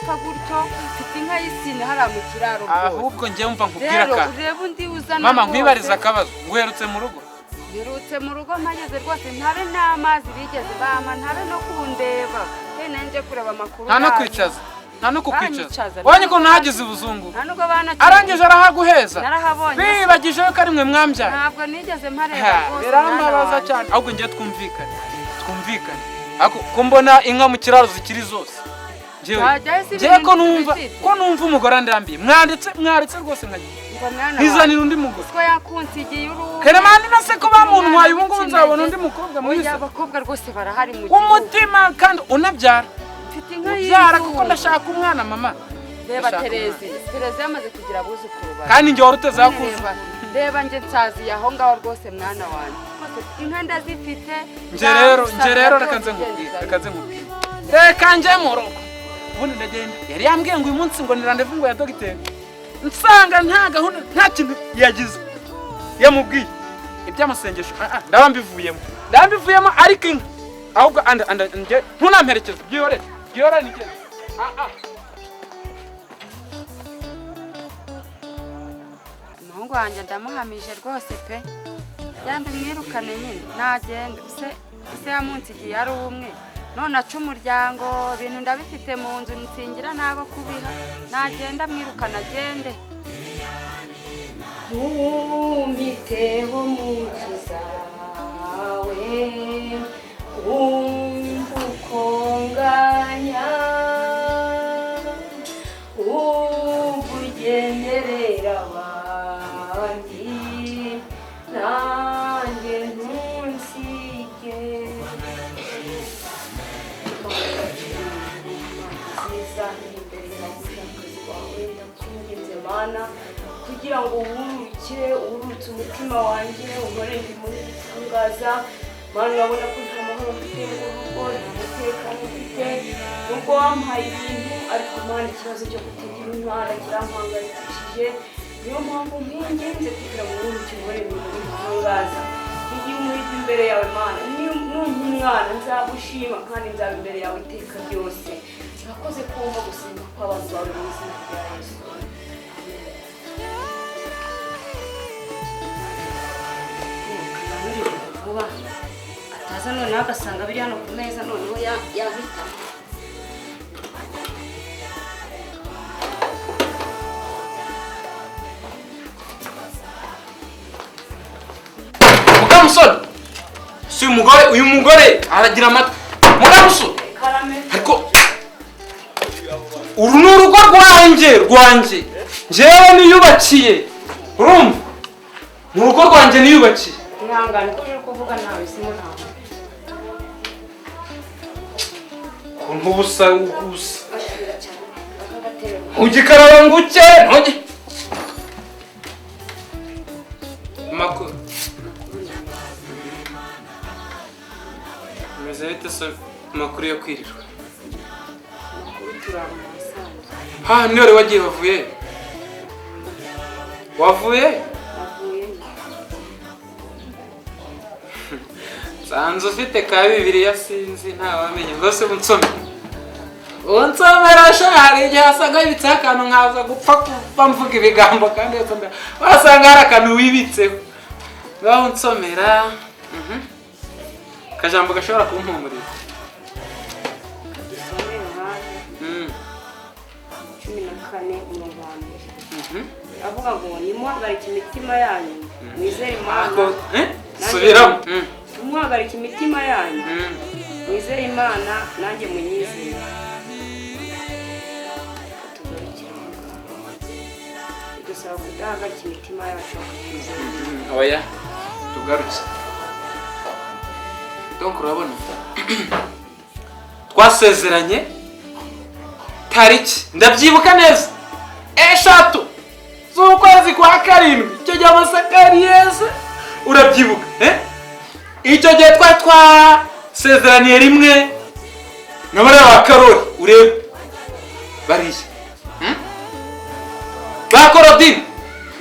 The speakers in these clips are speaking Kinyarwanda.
gupfa gutyo. Mfite inka y'isine hariya mu kiraro rwose. Ahubwo njye mva nkubwira Rero akantu. urebe undi uzana Mama, rwose. nkwibariza akabazo. Nguherutse mu rugo? Mperutse mu rugo mpageze rwose, ntabe n'amazi bigeze bampa, ntabe no kundeba. Nanjye kureba amakuru Nta no yanyu. kwicaza, nta no kukwicaza? Banyicaza. Wabonye ukuntu hagize ubuzungu? Nta nubwo banakiye. Arangije arahaguheza? Narahabonye. Bibagije ko ari mwe mwambyaye? Ntabwo nigeze mpareba Ha, rwose, mwana birambabaza wanjye. cyane. Ahubwo njye twumvikane, twumvikane. Ariko ko mbona inka mu kiraro zikiri zose, njyewe Wajyayo si njyewe ko ibintu numva bifite. ko numva umugore andambiye, mwanditse, mwaretse rwose nkajya Ngo mwana nkizanira wanjye, undi mugore. Ko yakunsigiye uruhu. Keremani na se ko bamuntwaye, ubu ngubu nzabona undi mukobwa Oya, mwiza? abakobwa rwose barahari mu gihugu. Umutima kandi unabyara. Mfite inka Ubyara, kuko y'inzungu. ndashaka umwana, mama. Reba Ndashaka. Terezi, Terezi yamaze kugira abuzukuru babiri. Kandi njye wari uteze None akuze. Reba, reba njye nsaziye aho ngaho rwose, mwana wanjye. Rwose inka ndazifite. Nje rero, nje rero, Nzagusabira reka nze rwose. nkubwire. Ugenda. Reka nze nkubwire, reka nje mu rugo ubundi ndagenda. Yari yambwiye ngo uyu munsi ngo ni rendez-vous ngo ya dogiteri, nsanga nta gahunda, nta kintu yagize yamubwiye iby'amasengesho. Ah, ah, ndaba mbivuyemo, ndaba mbivuyemo. Ariko inka ahubwo anda anda nje ntunamperekeze, byihorere, byihorere nigende. Ah, ah. Umuhungu wanjye ndamuhamije rwose pe. Yambi mwirukane nyine, nagenda se. Se yamunsigiye ari umwe, none aca umuryango. Ibintu ndabifite mu nzu, nsingira n'abo kubiha. Nagenda, mwirukane, agende. Ntumpiteho mukiza we, wumva uko nganya, wumva ugenderera abandi, nanjye ntunsige. Nziza imbere yawe, umushakazi wawe, ndakwinginze Mana, kugira ngo wururukire, wururutse umutima wanjye, unkorere imirimo y'ibitangaza. Mana, urabona ko nta mahoro mfite mu rugo, nta mutekano mfite, nubwo wampaye ibintu. Ariko Mana, ikibazo cyo kutagira umwana kirampangayikishije. Niyo mpamvu nkwinginze kugira ngo wururukire, unkorere imirimo y'ibitangaza. Igihe umuhigo imbere yawe Mana, numpa umwana nzagushima kandi nzaba imbere yawe iteka ryose. Urakoze kumva gusenga kw'abantu bawe, mu izina rya Yesu. Amen. Vuba ataza noneho agasanga biri hano ku meza, noneho yahitamo. Mukamusore, si uyu mugore, uyu mugore aragira amatwi. Mukamusore. Karame. Ariko uru ni urugo rwanjye, rwanjye njyewe niyubakiye, urumva? Ni urugo rwanjye niyubakiye. Ihangane, ko uri kuvuga nawe simo ntawe. Ukuntu ubusa ubusa. Ashira cyane aka gatebe. Ntugikaraba ngo uke ntugi amakuru bimeze bite se? Amakuru yo kwirirwa? Amakuru turabona abasanzwe. Ha, niyo wari wagiye, wavuye, wavuye? Bavuye. Nsanze ufite ka Bibiliya, sinzi, ntawamenye rwose. Unsome, unsomera sha. Hari igihe wasanga wibitseho akantu, nkaza gupfa kuba mvuga ibigambo, kandi wasanga hari akantu wibitseho. Ngaho unsomera. Akajambo gashobora kumpumuriza. Dusome Yohana 14 umurongo wa mbere. Avuga ngo: "Nimuhagarike imitima yanyu, mwizere Imana." Ako, eh? Subiramo. "Nimuhagarike imitima yanyu, mwizere Imana, nanjye munyizere." Reka tugarukire aho ngaho. Bidusaba kudahagarika imitima yacu, bakatwizera Imana. Oya, tugaruke. Donc urabona twasezeranye tariki, ndabyibuka neza, 3 z'ukwezi kwa karindwi. Icyo gihe amasaka yari yeze, urabyibuka, eh? Icyo gihe twari twasezeraniye rimwe na bariya ba Karori, urebe bariya, Ba Korodini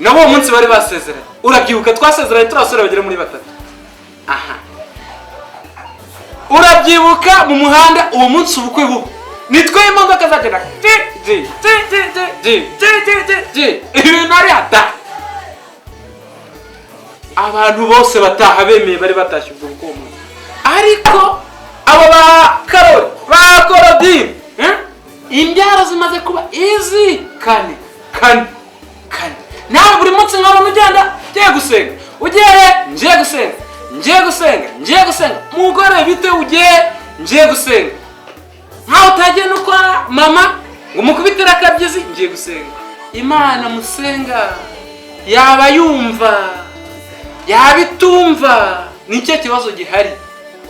nabo uwo munsi bari basezeranye. Urabyibuka, twasezeranye turi abasore bagera muri batatu. Aha, urabyibuka mu muhanda uwo munsi ubukwe buba, nitwe imodoka zagenda ti. G G G G G G G G G, ibintu ari ata. Abantu bose bataha bemeye, bari batashye ubwo bw'uwo munsi. Ariko abo ba Karori, ba Korodini, eh? Imbyaro zimaze kuba izi kane, kane, kane. Nawe buri munsi nkabona ugenda, ugiye gusenga, ugiye, ngiye gusenga, ngiye gusenga, ngiye gusenga. Mugore, bite? Ugiye? Ngiye gusenga. Nkaho utagiye no kwa mama ngo mukubitire akabyizi. Ngiye gusenga. Imana musenga yaba yumva, yaba itumva? Ni icyo kibazo gihari.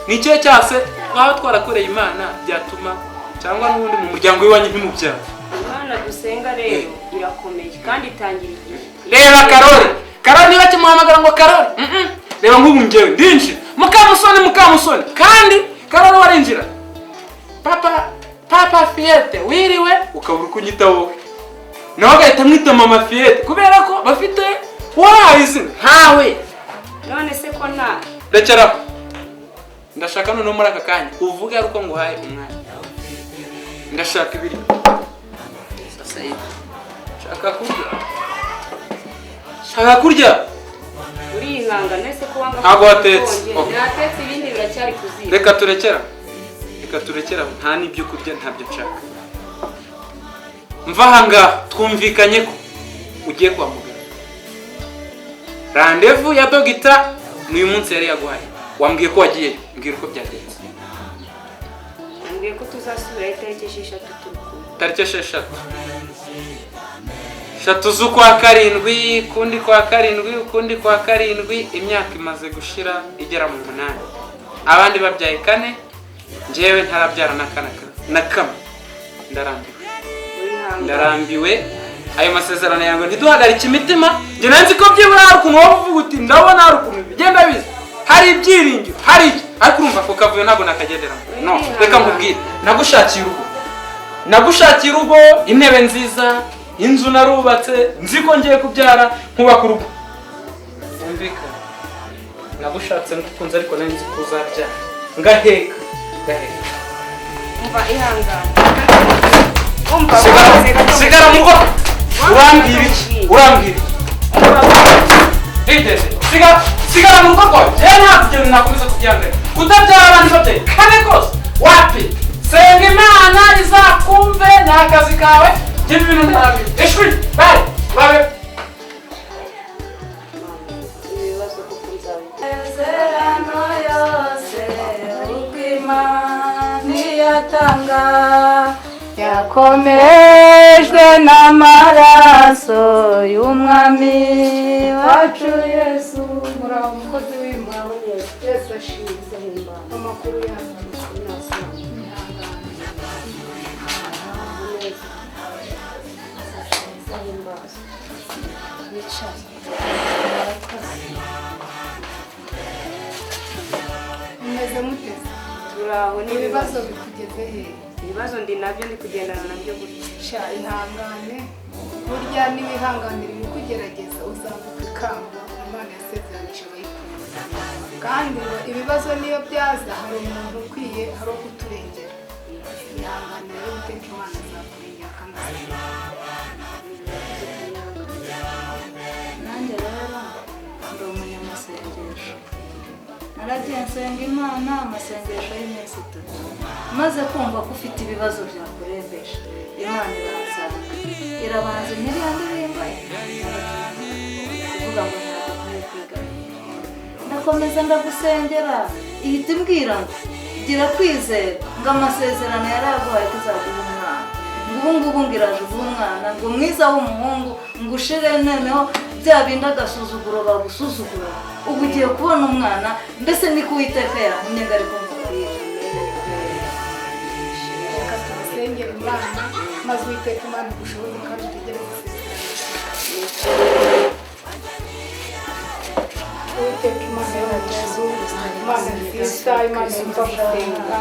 Ni icyo cyase twaba twarakoreye Imana byatuma, cyangwa n'ubundi mu muryango w'iwanyu ntimubyara? Imana dusenga rero irakomeye kandi itangira igihe. Reba Karori, Karori, niba kimuhamagara ngo Karori. Reba nk'ubu ngewe ndinjira, Mukamusoni, Mukamusoni, kandi Karori warinjira, papa, papa Fiyete, wiriwe, ukabura uko unyita wowe, nawe agahita amwita mama Fiyete, kubera ko bafite wahawe izina nkawe. None se ko nta Rekeraho. Ndashaka noneho muri aka kanya uvuge ari uko nguhaye umwanya. Ndashaka ibiryo sasa hivi, shaka kurya, shaka kurya. Urihangana ese ko wanga? Ntabwo watetse. Ukonje. Okay. Natetse, ibindi biracyari kuzika. Reka turekera, reka turekera. Nta n'ibyo kurya, ntabyo nshaka. Mva ahangaha, twumvikanye ko ugiye kwa muganga. Rendez-vous ya dogita ni uyu munsi yari yaguhaye. Wambwiye ko wagiye, mbwira uko byagenze. Nambwiye ko tuzasubirayo itariki 6 turi kumwe. Tariki 6, 6 z'ukwa 7, ukundi kwa karindwi, ukundi kwa karindwi. Imyaka imaze gushira igera mu 8, abandi babyaye kane, njyewe ntarabyara na kana na kamwe. Ndarambiwe. Urihangana. Ndarambiwe. Ayo masezerano yawe, ntiduhagarike imitima. Njye nanzi ko byibura hari ukuntu waba uvuga uti ndabona hari ukuntu bigenda biza, hari ibyiringiro, hari iki, ariko urumva ako kavuyo ntabwo nakagenderamo. No, reka nkubwire, nagushakiye urugo, nagushakiye urugo, intebe nziza, inzu narubatse, nzi ko ngiye kubyara nkubaka urugo. Wumvikane, nagushatse ngukunze, ariko nari nzi ko uzabyara ngaheka, ngaheka. Umva, ihangane, umva. Sigara. Wamaze gato. Sigara mu rugo. Urambwira iki? Urambwira iki? Ntigeze sigara, sigara mu rugo rwawe. Njyewe nta kugenda, nakomeza kubyangana kutabyara abandi babyeyi kane kose. Wapi, senga Imana izakumve, ni akazi kawe. Njye ibintu ntabyo ishwi bari babe. Ibibazo kuko nzabikora. Amasezerano yose uko Imana iyatanga yakomejwe n'amaraso y'Umwami wacu Yesu. Muraho umukozi w'Imana? Yesu ashimwe. Amakuru yanyu? Ihangane. Wicare. Murakoze. Mumeze muteze? Turaho. Ibibazo N'ibibazo bikugeze hehe? Ibibazo ndi nabyo, ndi kugendana nabyo gutya. Sha, ihangane. Burya niwihanganira ibikugerageza uzambuka ikamba Imana yasezeranije abayikunda. Kandi ngo ibibazo niyo byaza, hari umuntu ukwiye, hari uwo kuturengera. Ihangane rero, guteka Imana azakurengera kandi azakurengera. Nanjye rero ndi umunyamasengesho. Naragiye nsenga Imana amasengesho y'iminsi 3, maze kumva ko ufite ibibazo byakurembeje, Imana iransanga, irabanza iriya ndirimbo ivuga ngo ntabwo nkwiye kwiganyira. Ndakomeza ndagusengera, ihita imbwira ngo gira kwizera, ngo amasezerano yaraguhaye ko izaguha umwana, ngo ubu ngubu ngo iraje uguha umwana, ngo mwiza w'umuhungu, ngo ushire noneho bya bindi agasuzuguro bagusuzugura, ubu ugiye kubona umwana. Mbese niko Uwiteka yantumye ngo ariko nkubwire. Reka tubasengere Imana, maze Uwiteka Imana igushoboze kandi utegereze isezerano. Uwiteka Imana yo mu ijuru, Imana nziza, Imana yumva gusenga,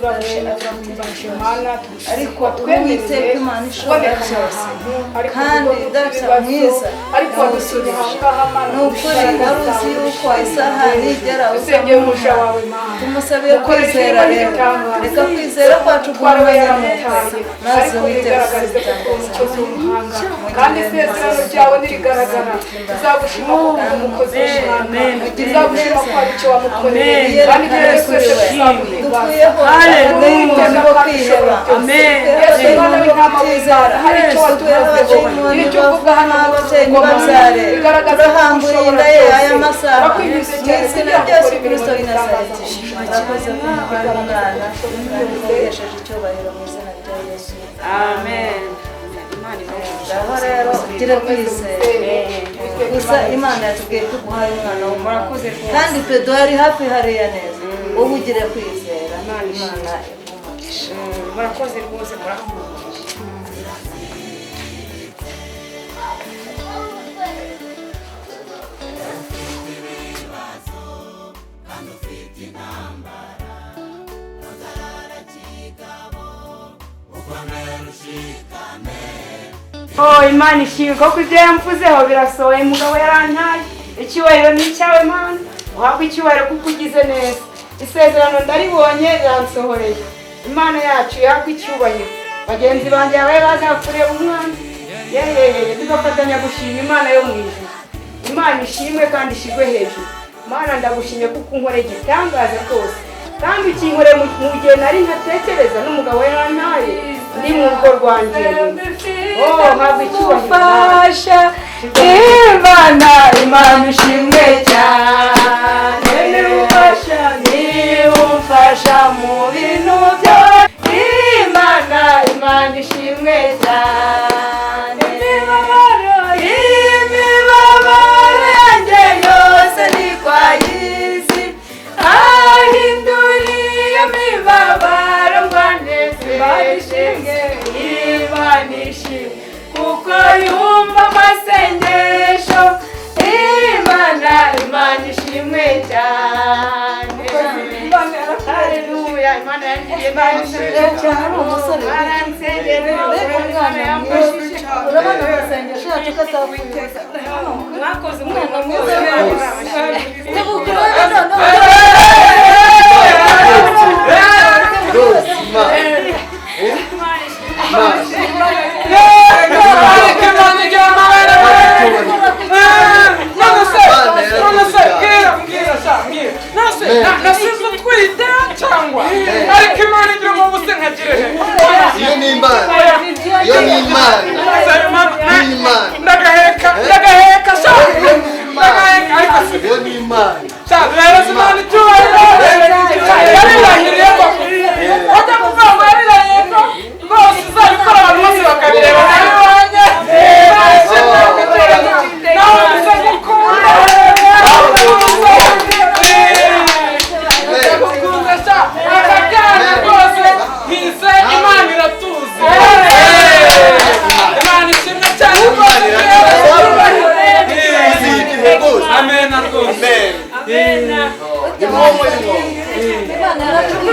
Turagushimye Mana, Ariko twemereye Uwiteka Imana ishobora kuboneka aha byose. hantu, ariko Kandi urugo Data rw'ibibazo, mwiza, ariko wadusuye aha ngaha Mana, Ni ukuri wari uzi yuko isaha nigera usengeye umuja wawe Mana, tumusabiye Mukorere kwizera imirimo rero y'igitangaza. reka kwizera kwacu Umutware we gukomeze yaramutaye, maze ariko Uwiteka wigaragarize kuko uri umukozi w'umuhanga, kandi isezerano ryawe nirigaragara tuzagushima kuko uri umukozi w'umuhanga, tuzagushima ko hari icyo wamukoreye, kandi ibyo twese tuzaguhimbaza. Dukuyeho Uwiteka bo kandi ushobora kwiheba. byose. Yesu mwana w'intama w'Imana, hari icyo watuvuzeho, gira icyo uvuga hano mu Abasenyi babyare bigaragaza ko turahambura ushobora inda ye byose. aya masaha mu Turakwinginze cyane izina kugira ngo rya Yesu ukore imirimo Kristo w'i y'igitangaza. Nazareti. Murakoze kumva umwana kandi muhesheje icyubahiro mu izina rya Yesu. Amen. Imana ibahe Ngaho rero ugire kwizera gusa Imana yatubwiye ko iguhaye umwana w'umuntu Murakoze rwose. kandi pedo yari hafi hariya neza wowe ugire kwizera Imana ishimwe. Imana iguhe umugisha. Murakoze rwose, murahumurije. Oh, Imana ishimwe koko ibyo yamvuzeho birasohoye. Mugabo yarantaye, icyubahiro ni icyawe Mana, uhabwe icyubahiro kuko ugize neza. Isezerano ndaribonye riransohoreye. Imana yacu ihabwe icyubahiro. Bagenzi banjye babaye baza kureba umwana, yeyeyeye, tugafatanya gushima Imana yo mu ijuru. Imana ishimwe kandi ishigwe hejuru. Mana ndagushimye kuko unkoreye igitangaza rwose, kandi ukinkoreye mu gihe nari ntatekereza n'umugabo yarantaye ndi mu rugo rwanjye. Oh, habwa icyubahiro. Umfasha Imana, Imana ishimwe cyane, niwumfasha, niwumfasha mu bintu byose. Imana, Imana ishimwe cyane, imibabaro, imibabaro yanjye yose ni kwa yizi, ahinduriye imibabaro mbaneze. Imana ishimwe, Imana ishimwe kuko yumva amasengesho. Imana, Imana ishimwe cyane. Haleluya, Imana yangiriye neza. Cyane ari umusore Baransengera, mbega umwana mwiza, urabona amasengesho yacu ko atapfuye. Mwakoze umurimo Mwiza mwiza. Tebuka urebe noneho. Rwose Imana. Imana. Ariko Imana igira amabere. None se, none se, mbwira, mbwira sha, mbwira. None se, nasize utwite cyangwa? Ariko Imana igira umubuse nkagire he? Iyo ni Imana. Iyo ni Imana. Ni Imana. Ndagaheka, ndagaheka sha. Iyo ni Imana. Ndagaheka, ariko si Iyo ni Imana. sha, duhereze Imana icyubahiro. Yarirahiriye ko wajya kuvuga ngo yarirahiriye ko rwose izabikora abantu bose bakabireba nabibonye. Nawe bisa gukunda. Ndagukunda sha, aka kana rwose mpise Imana iratuzi. Imana ishimwe cyane rwose. Uzi igihe rwose. Amen rwose. Amen. Ni wowe, ni wowe. Imana yaratubwiye.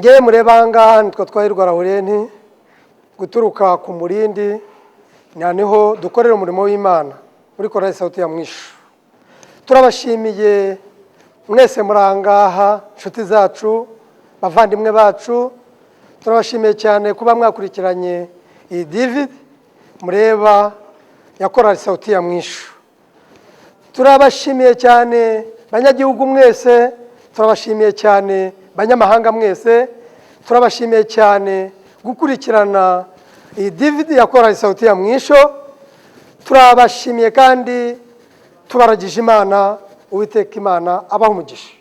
Ngewe mureba aha ngaha nitwa Twahirwa Laurent, guturuka ku Murindi, niho dukorera umurimo w'Imana muri Korali Sauti ya Mwisho. Turabashimiye mwese muri aha ngaha, inshuti zacu, bavandimwe bacu, turabashimiye cyane kuba mwakurikiranye iyi DVD mureba ya Korali Sauti ya Mwisho. Turabashimiye cyane banyagihugu mwese, turabashimiye cyane banyamahanga mwese, turabashimiye cyane gukurikirana iyi DVD ya Korali Sauti ya Mwisho. Turabashimiye kandi tubaragije Imana, Uwiteka Imana abaha umugisha.